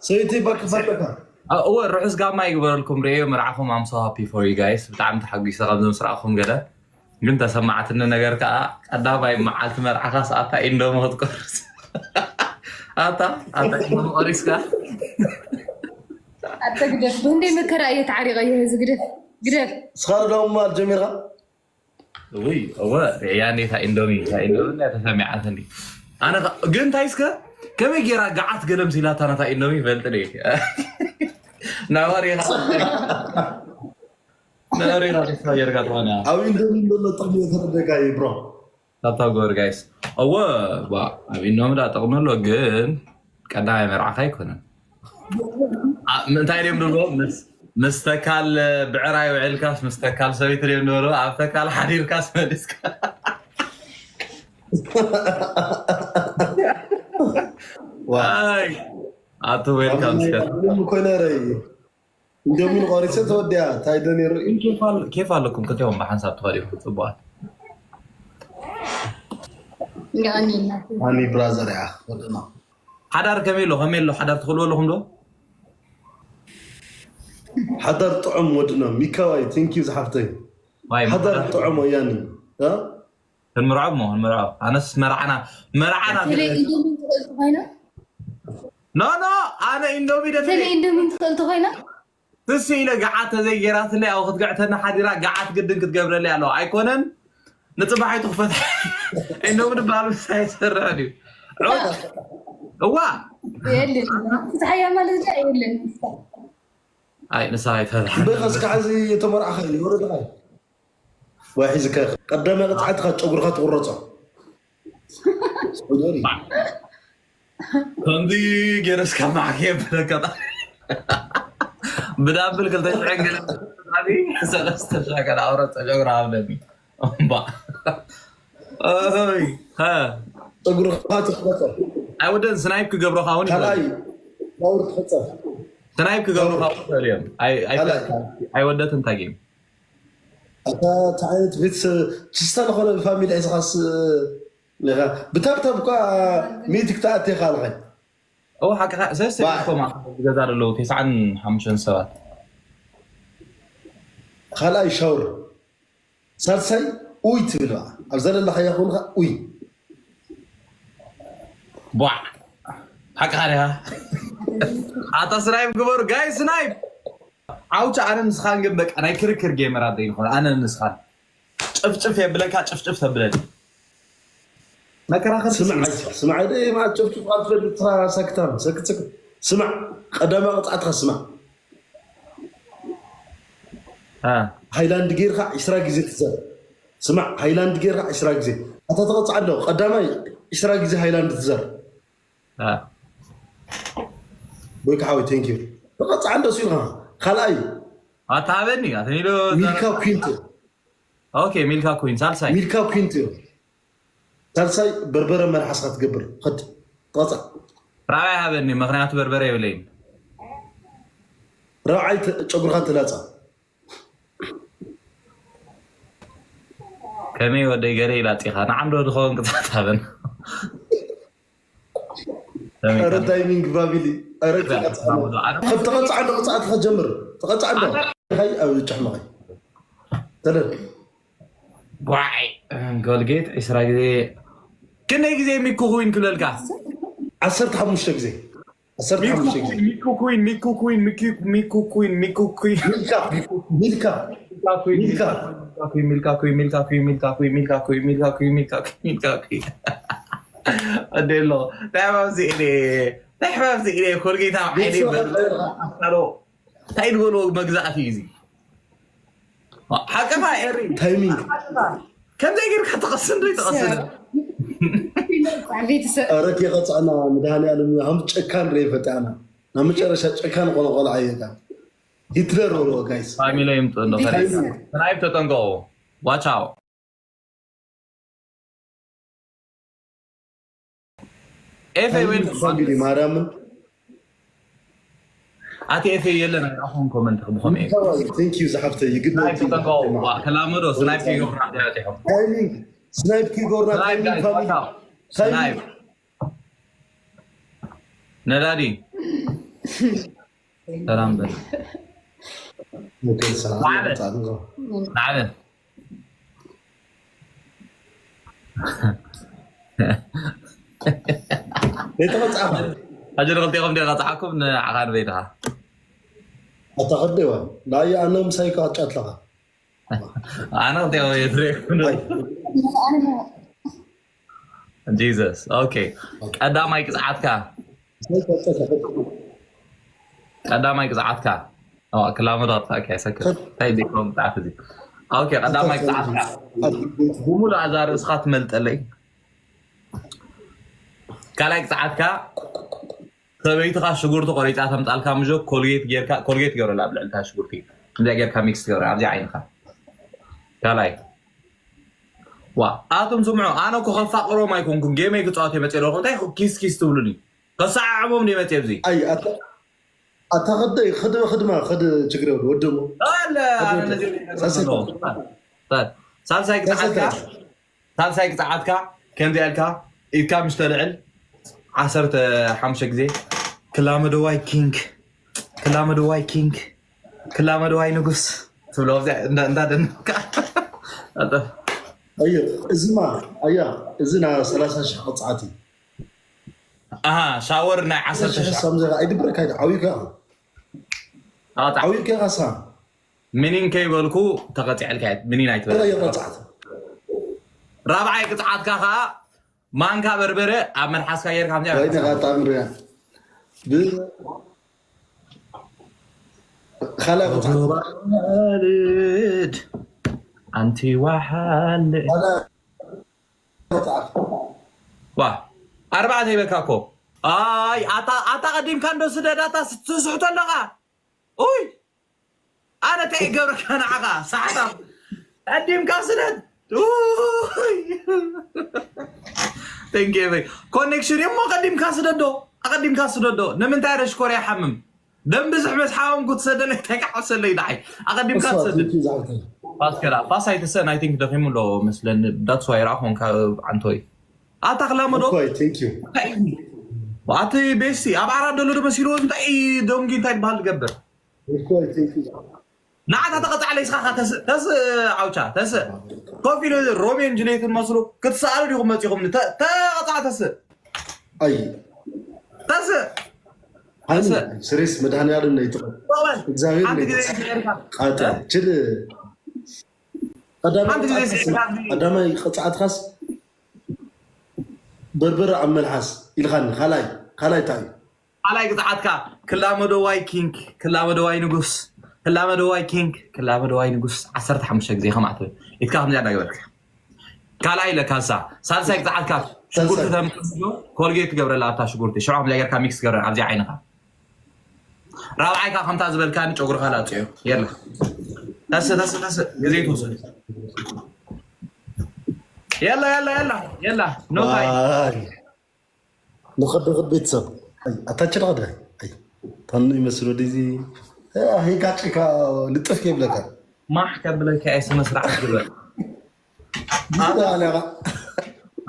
ሰይቲ ባክ ፈለካ። እወ፣ ርሑስ ጋማ ይግበረልኩም። ርእዮ መርዓኹም። I'm so happy for you guys። ብጣዕሚ ተሓጒሰ ከምዚ ምስ ረኣኹም ገለ። ግን ተሰማዕትኒ ነገር ከዓ ቀዳማይ መዓልቲ መርዓኻ ሰኣታ ኢንዶሚ ክትቆርስ። ኣታ ኣታ ኢንዶሚ ቆሪስካ። ኣተ ግደፍ ብንደይ መከራ እየ ተዓሪቐ እየ እዚ ግደፍ ግደፍ ስኻር ዳውማ ጀሚርካ ውይ እወ ርእያ እንዴታ ኢንዶሚ እታ ኢንዶሚ እንዳ ተሰሚዓትኒ። ኣነ ኸ- ግን እንታይ እስከ ከመይ ጌራ ገዓት ገለምስ ኢላታ ነታ ኢንዶሚ ይፈልጥ ደ ናባሪ ናባሪ ራዲስካ ጌርካ ትኾነ ኣብ ኢንዶሚ ዘሎ ጥቕሚ የተረደካ እዩ ብሮ ታብታብ ገበር ጋይስ። እወ ባ ኣብ ኢንዶሚ ዳ ጥቕሚ ኣሎ ግን ቀዳማይ መርዓኻ ኣይኮነን። ኣ- እንታይ ድዮም ድብሎ ምስ ምስ ተካል ብዕራይ ውዕልካስ ምስ ተካል ሰበይቲ ድዮም ድብሎ ኣብ ተካል ሓዲርካስ መሊስካ። ኣይ ኣቶ ዌልካም እስከ ኮይነ ረይ ኢንዶሚ ቆሪሰ ተወዲያ እንታይ ዶ ነይሩ እዩ ኬፍ ኣል- ኬፍ ኣለኩም ክልቲኦም ብሓንሳብ ተኸዲኹም ፅቡቃት። ይቐኒልና ሃኒ ብራዘር ያ ወድና ሓዳር ከመይ ኣሎ ከመይ ኣሎ ሓዳር ትኽእልዎ ኣለኹም ዶ? ሓዳር ጥዑም ወድና ሚካዋይ ቴንኪዩ ዝሓፍተይ ዋይ ሓዳር ጥዑም ወያኒ እ? ክንምርዖ እሞ ክንምርዖ ኣነስ መርዓና መርዓና ተለይ ኢንዶሚ ትኽእል ኮይና ኖ ኖ ኣነ ኢንዶሚ ደለ ተለይ ኢንዶሚ ትኽእል ተኮይና ትስ ኢለ ገዓት ተዘይጌራትለይ ኣብ ክትግዕተና ሓዲራ ገዓት ግድን ክትገብረለይ ኣለዋ ኣይኮነን ንፅባሕ ኣይትኽፈት ኢንዶሚ ድበሃል ምሳይ ይሰርሕ ድዩ እዋ የለን ፍትሓያ ማለት ዳ የለን ኣይ ንሳ ኣይትፈትሓ በኸስ ከዓ እዚ የተመርዓኸ እዩ ወረድኻ ወይ ሒዝካ ቀዳማይ ቅፅዓትካ ጨጉርካ ትቁረፆ ከምዚ ገይረስካ ማዕከ የብለካ ብዳብል ክልተ ሽሕን ገለ ሰለስተ ሽሕ ገለ ኣውረፀ ጨጉራ ኣብለኒ እምባ ኦይ ሃ ጨጉርካ ትቁረፆ ኣይወደን ስናይፕ ክገብሮካ እውን ይኽእል ካልኣይ ዳውር ትሕፀር ስናይፕ ክገብሮካ እውን ይኽእል እዮም ኣይ- ኣይ- ካልኣይ ኣይወደትን እንታይ ጌም ኣታ እንታይ ዓይነት ቤተሰብ ችስታ ዝኾነ ፋሚሊ ሒዝኻስ ኔኻ ብታብታብ እኳ ሚእቲ ክትኣቲ ኢኻ ኣለኸ ኦ ሓቅኻ ሰለስተ ባዕ። ኮማ ገዛ ዘለዉ ተስዓን ሓሙሽተን ሰባት ካልኣይ ሻውር ሳልሳይ ኡይ ትብል በኣ ኣብ ዘለለኻያ ኮንካ ኡይ ቧዕ ሓቅኻ ዲኻ ኣታ ስናይፕ ግበሩ ጋይ ስናይፕ ዓውቻ ኣነ ንስኻን ግን በቃ ናይ ክርክር ጌመራት ዘይንኾነ ኣነ ንስኻን ጭፍጭፍ የብለካ ጭፍጭፍ ተብለኒ መከራኸር ስምዕ ስምዕ ደይ ማለት ጨፍጭፍ ኣትፈልጥ ሰክታም ሰክትሰክ ስማዕ ቀዳማ ቅፅዓትካ ስማዕ ሃይላንድ ጌርካ ዕስራ ግዜ ትዘር ስማዕ ሃይላንድ ጌርካ ዕስራ ግዜ ኣታ ተቐፅዓ ኣለዉ ቀዳማይ ዕስራ ግዜ ሃይላንድ ትዘር ቦይካ ሓወይ ቴንኪዩ ተቐፅዓ እንዶ ሲልካ ካልኣይ ኣታሃበኒ ኣተኒዶ ሚልካ ኩንት ኦኬ ሚልካ ኩን ሳልሳይ ሚልካ ኩንት እዩ ሳልሳይ በርበረ መልሓስካ ትገብር ኸድ ተቐፅዓ ራብዓይ ሃበኒ ምክንያቱ በርበረ የብለይን ራብዓይ ጨጉርካ ትላፃ ከመይ ወደይ ገለ ይላፂኻ ንዓምዶ ዝኸውን ቅፅዓት ሃበን ረ ታይሚንግ ፋሚሊ ረ ተቐፅዓ ዶ ቅፅዓት ከጀምር ተቐፅዓ ዶ ይ ኣብ ጭሕመኸይ ተለ ጓዕ ኮልጌት ዕስራ ግዜ ክንደይ ግዜ ሚኩ ኩዊን ክብለልካ ዓሰርተ ሓሙሽተ ግዜ ዓሰርተ ሓሙሽተ ግዜ ሚኩ ኩዊን ሚኩ ኩዊን ሚኩ ኩዊን ሚኩ ኩዊን ሚልካ ሚልካ ሚልካ ኩዊን ሚልካ ሚልካ ኩዊን ሚልካ ኩዊን ሚልካ ኩዊን ሚልካ ኩዊን ሚልካ ኩዊን ሚልካ ኩዊን ሚልካ ኩዊን ሚልካ ኩዊን ኣደሎ ናይ ሕማም ስእሊ ናይ ሕማም ስእሊ ኮልጌታ ዓይነ ኣፍካሮ እንታይ ዝበልዎ መግዛእቲ እዩ እዚ ሓቀፋ ኤሪ ታይሚንግ ከምዘይ ጌርካ ተቐስን ዶ ይተቐስን ቤተሰብ ኧረ ከይቐፅዕና መድሃኒኣለም ሃም ጨካን ርአ ፈጣና ናብ መጨረሻ ጨካን ቆነ ቆልዓ እየካ ሂትለር በልዎ ጋይስ ፋሚሊ ይምጡ እንዶ ስናይፕ ተጠንቀቑ ዋቻው ኤፌ ወይ ፋሚሊ ማርያምን ኣቲ ኤፌ የለን ኣይኣኹም ኮመንት ብኸም ቴንክ ዩ ዝሓፍተ ይግድ ስናይፕ ተጠንቀቑ ተላመዶ ስናይፕ ይገብሩና ዲያጢሖም ታይሚንግ ስናይፕ ኪጎርና ስናይፕ ታይሚንግ ፋሚሊ ስናይፕ ነዳዲ ሰላም በል። ኦኬ፣ ሰላም ማዕበል። ይመጣል። ማዕበል። የተመጻፈ ሕጂ ንክልቴኹም ደ ቀፅዓኩም ንዓኻ ንበይንኻ። ኣታኸደዋ ናይ ኣነ ምሳይ ካጫትለኻ ኣነ ክልቴኹም የትረየኩም። ጂሰስ። ኦኬ፣ ቀዳማይ ቅፅዓትካ፣ ቀዳማይ ቅፅዓትካ። ኦ፣ ክላመዶ ኣጥፋእካ ይሰክር። እንታይ ዘይኮን ቅፅዓት እዚ? ኦኬ፣ ቀዳማይ ቅፅዓትካ ብሙሉእ ኣዛ ርእስኻ ትመልጠለይ። ካልኣይ ቅፅዓትካ፣ ሰበይትኻ ሽጉርቲ ቆሪፃ ተምፃልካ ምጆ ኮልጌት ጌርካ፣ ኮልጌት ገብረላ ኣብ ልዕልታ ሽጉርቲ፣ እንዳ ጌርካ ሚክስ ትገብረ ኣብዚ ዓይንኻ። ካልኣይ። ዋ፣ ኣቱም ስምዑ፣ ኣነ እኮ ከፋቅሮም ኣይኮንኩን፣ ጌመይ ክፃወት እየ መፅእ ኣለኹ። እንታይ ኪስ ኪስ ትብሉኒ? ከሰዓዕቦም ድየ መፅእ ኣብዚ? ኣይ ኣታ ኣታ ኸደ ኸደ ኸድማ ኸደ ችግር የብሉ ወደሞ ኣለ፣ ኣነ ነዚ ነገር ሳልሳይ ነው። ሳልሳይ ቅፅዓትካ፣ ሳልሳይ ቅፅዓትካ ከምዚ ያልካ ኢድካ ምሽ ተልዕል ዓሰርተ ሓሙሽተ ግዜ ክላመደዋይ ኪንግ፣ ክላመደዋይ ኪንግ፣ ክላመደዋይ ንጉስ ትብሎ። ኣብዚኣ እንዳ- እንዳደነካ ኣዮ እዚማ ኣያ እዚ ና ሰላሳ ሺሕ ቅፅዓት እዩ። ኣሃ፣ ሻወር ናይ ዓሰርተ ሺሕ። ሳምዘ ኣይድብረካ ኢሉ ዓብዩካ ኣታ ዓብዩካ ካሳ ምኒን ከይበልኩ ተቐፂዐልካ እየ። ምኒን ኣይትበል። ተለየ ቅፅዓት ራብዓይ ቅፅዓትካ ከዓ ማንካ በርበረ ኣብ መልሓስካ ጌርካ ከምዚኣ ወይ ነቃጣ ምርያ ብ ካልኣይ ቅፅዓት ዋልድ ኣንቲ ዋሓልድ ካልኣይ ቅፅዓት ዋ ኣርባዕተ ይበካ እኮ። ኣይ ኣታ ኣታ ቀዲምካ እንዶ ስደድ ኣታ ትስሕቶ ኣለኻ። ኡይ ኣነ እንታይ ይገብረካ ንዓኻ ሰዓታ ቀዲምካ ስደድ። ኡይ Thank you. ኮኔክሽን እሞ ቀዲምካ ስደዶ፣ ኣቀዲምካ ስደዶ። ንምንታይ ረሽ ኮርያ ሓምም ደም ብዙሕ መስሓቦም ክትሰደለይ እንታይ ክሓሰለይ ደዓይ ኣቀዲምካ ትሰድድ። ፋስ ከላ ፋስ ኣይተሰን። I think ደኺሙ ኣሎ መስለኒ። That's why ራኾን ካብ ዓንቶይ ኣታ ክላመዶ ኣቲ ቤስቲ ኣብ ዓራት ደሎ ዶ መሲልዎ እንታይ ደንጊ እንታይ ዝበሃል ዝገብር ንዓታ ተቐፃዕለይ ስኻ ተስእ ተስእ ዓውቻ ተስእ ኮፍ ኢሉ ሮሜን ጅሌትን መስሉ ክትሰኣሉ ዲኹም መፂኹም ተቐፃዕ ተስእ ኣይ ተስእ ኣይ ስሬስ መድኃኔዓለም ነይትቐ በል እግዚኣብሔር ሓንቲ ግዜ ነይትቐ ጌርካ ቃጠ ችል ሓንቲ ግዜ ጌርካ ቀዳማይ ቅፅዓትካስ በርበረ ኣብ መልሓስ ኢልካኒ ካልኣይ ካልኣይ እንታይ እዩ ካልኣይ ግዝዓትካ ክላመደዋይ ኪንግ ክላመደዋይ ንጉስ ክላመደዋይ ኪንግ ክላመደዋይ ንጉስ ዓሰርተ ሓሙሽተ ግዜ ከምኣ ትብል ኢትካ ከምዚኣ እንዳገበርካ ካልኣይ ኢለካ ንሳ ሳልሳይ ግዝዓትካ ሽጉርቲ ተምፅእ ኮልጌት ትገብረላ ኣብታ ሽጉርቲ ሽዑ ከምዚኣ ጌርካ ሚክስ ትገብረ ኣብዚ ዓይንኻ ራብዓይ ከዓ ከምታ ዝበልካኒ ጨጉርኻ ላፅዮ የላ ተስ ተስ ተስ ግዜ ትውሰድ የላ የላ የላ የላ no time ንኸድኽድ ቤተሰብ ኣታችን ኸደ ታኑ ይመስል ወደዚ ሄጋጭካ ልጥፍ ከይብለካ ማሕ ከብለካ እየ ስነ ስርዓት ግበር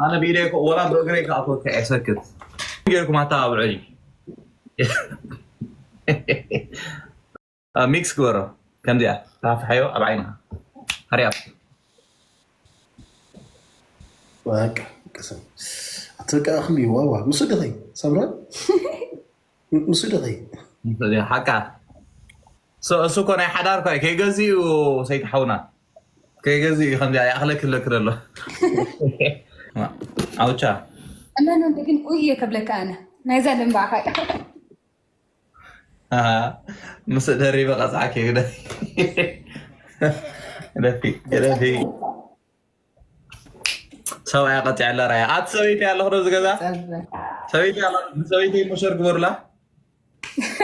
ኣነ ብኢደይ ወላ ብእግረይ ክኣትወካ እየ ሰክት ጌርኩም ኣተባብዑኒ ሚክስ ግበሮ ከምዚኣ ራፍሓዮ ኣብ ዓይንኻ ሃርያ በቃ ቅስም ኣትበቃ እኽሊ ዋዋ ምስ ድኸይ ሰምራ ምስ ድኸይ ሓቃ እሱ እኮ ናይ ሓዳር እኮ ከይገዝኡ ሰይትሓውና ከይገዝኡ ከምዚኣ ይኣኽለክ ኣለክ ዘሎ ኣውቻ እመኑኒ ግን ኡይ እየ ከብለካ ኣነ ናይዛ ደንባዕኻ ምስ ደሪበ ቀፅዓኪ ግደፊ ግደፊ ግደፊ ሰብኣያ ቀፂዐላ ራያ ኣቲ ሰበይቲ ኣለኹ ዶ ዝገዛ ሰበይቲ ኣለኹ ሰበይቲ ሞሸር ግበሩላ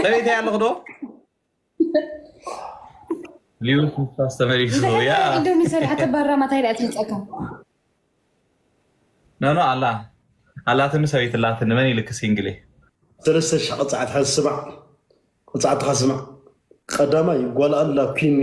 ሰበይቲ ኣለኹ ዶ ሊዮስ ምስታስ ተመሊሱ ያ ኢንዶሚ ሰሪሓ ተባራ ማታይ ዳ ትምፀካ ኖ ኖ ኣላ ኣላትኒ ሰበይቲ ኣላትኒ መን ኢልክ ሲንግል ሰለስተ ሺሕ ቅፅዓት ሓዚ ስማዕ ቅፅዓትካ ስማዕ ቀዳማይ ጓል ኣላ ኪን